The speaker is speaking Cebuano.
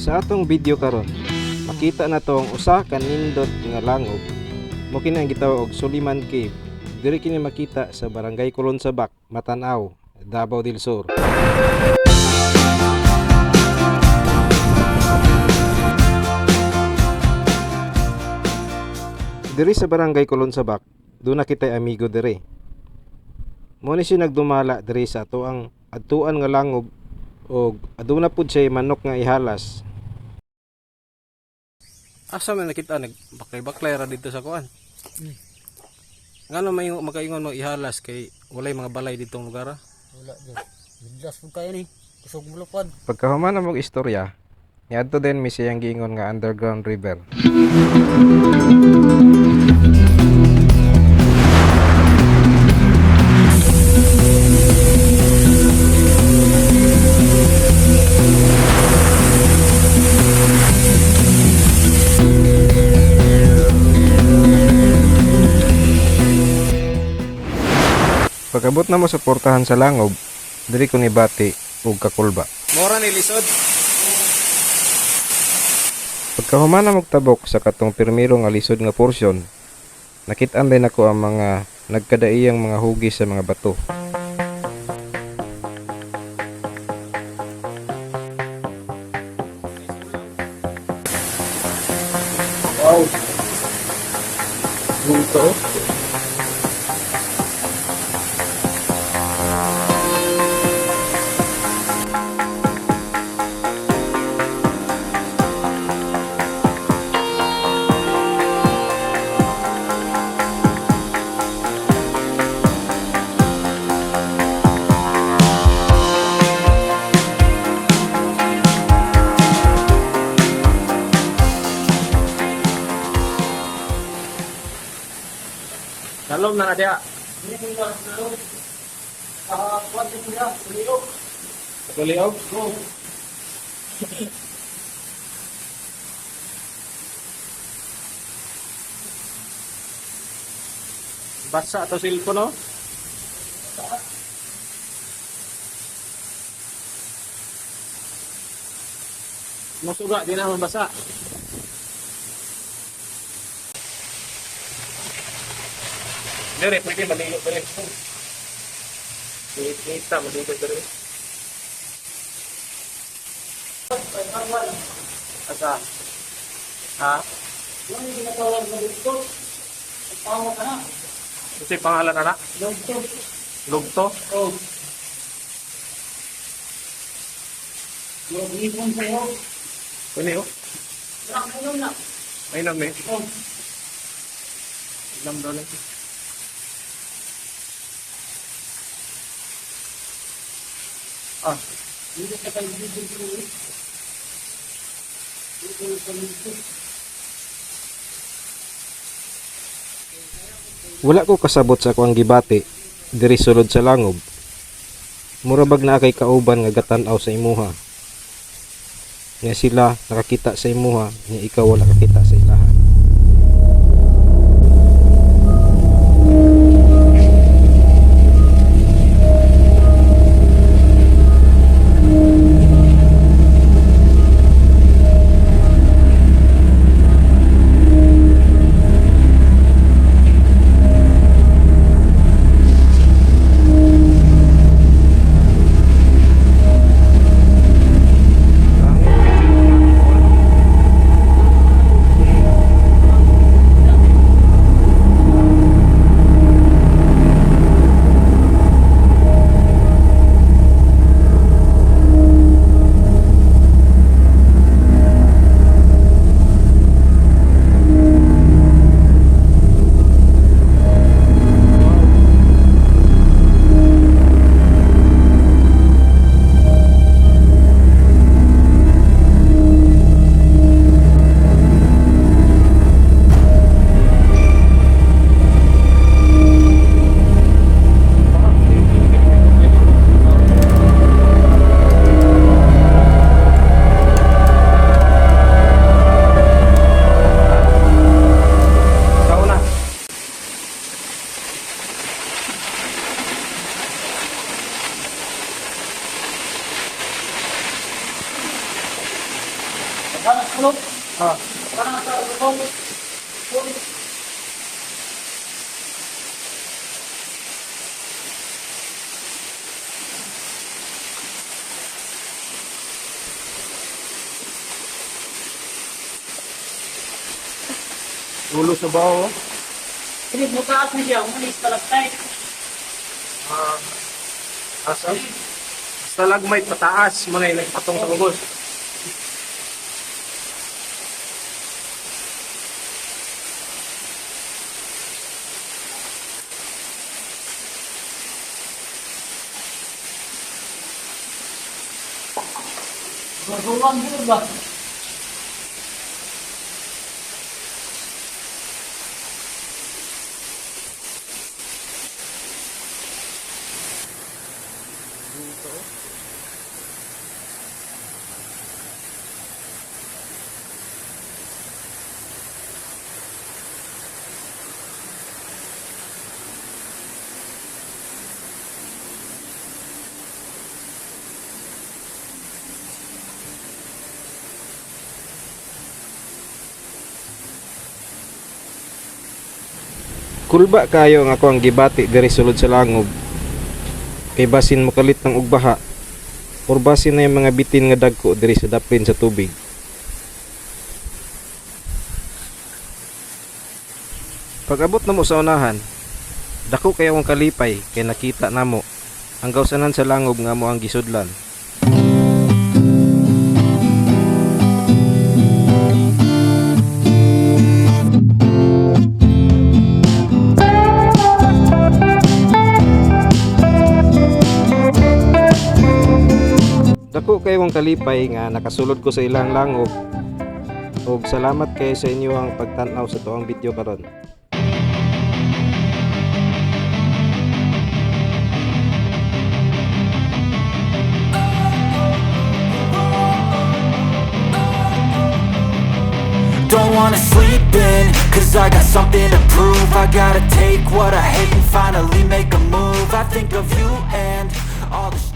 Sa atong video karon, makita na to ang usa ka nindot nga langob. Mo kini ang gitawag og Suliman Cave. Diri kini makita sa Barangay Colon Sabac, Matanao, Davao del Sur. Diri sa Barangay Colon Sabac, duna kitay amigo diri. Mo ni siya nagdumala diri sa ato ang adtuan nga langob og aduna pud siya manok nga ihalas. Asa man nakita nagbaklay-baklay ra dito sa kuan? Ngano may makaingon mo ihalas kay walay mga balay ditong lugar, ah? Wala dyan. Biglas po kayo ni. Kusog mulupad. Pagkahuman na mong istorya, niadto din mi siyang giingon nga underground river. Pag-abot na mo sa portahan sa langob, diri ko ni bati ug kakulba. Mora ni lisod. Pagkahuman na magtabok sa katong pirmiro nga lisod nga porsyon, nakit-an din ako ang mga nagkadaiyang mga hugis sa mga bato. Wow. Dito. Salom na na diha. Tuliog? Basa to cellphone, no? Musuga, di na mabasa. Dire, pwede maligo dire. Kita maligo dire. Asa? Ha? Yung ginatawag na dito. Ang tawag ka na. Kasi pangalan na na? Lugto. Lugto? Oh. Yung ipon sa'yo. Kuni oh. Wala ka inom na. Ay nami. Oh. Ilam daw lang. Ah, Dito sa kaibigan ko. Dito sa dito. Wala ko kasabot sa akong gibati diri sulod sa langob. Mura bag naa kay kauban nga gatan-aw sa imuha. Nga sila nakakita sa imuha, nga ikaw wala kakita sa ilaha. Parang sulod. Ah. Parang sa lubong. Sulod. Ulo sa baho. Hindi, mutaas na siya. Umalis, stalactite. Ah, asa? Stalagmite pataas, mga nagpatong sa ubos. Gurguran yun ba? Kulba kayo ang ako ang gibati diri sulod sa langob. Kay basin mokalit ng ugbaha or basin na yung mga bitin nga dagko diri sa daplin sa tubig. Pag-abot namo sa unahan, dako kayo akong kalipay kay nakita namo ang gawsanan sa langob nga mo ang gisudlan. Dako kayo akong kalipay nga nakasulod ko sa ilang langob ug salamat kayo sa inyo ang pagtan-aw sa tuang video karon. Don't wanna sleep in, 'cause I got something to prove. I gotta take what I hate and finally make a move. I think of you and all the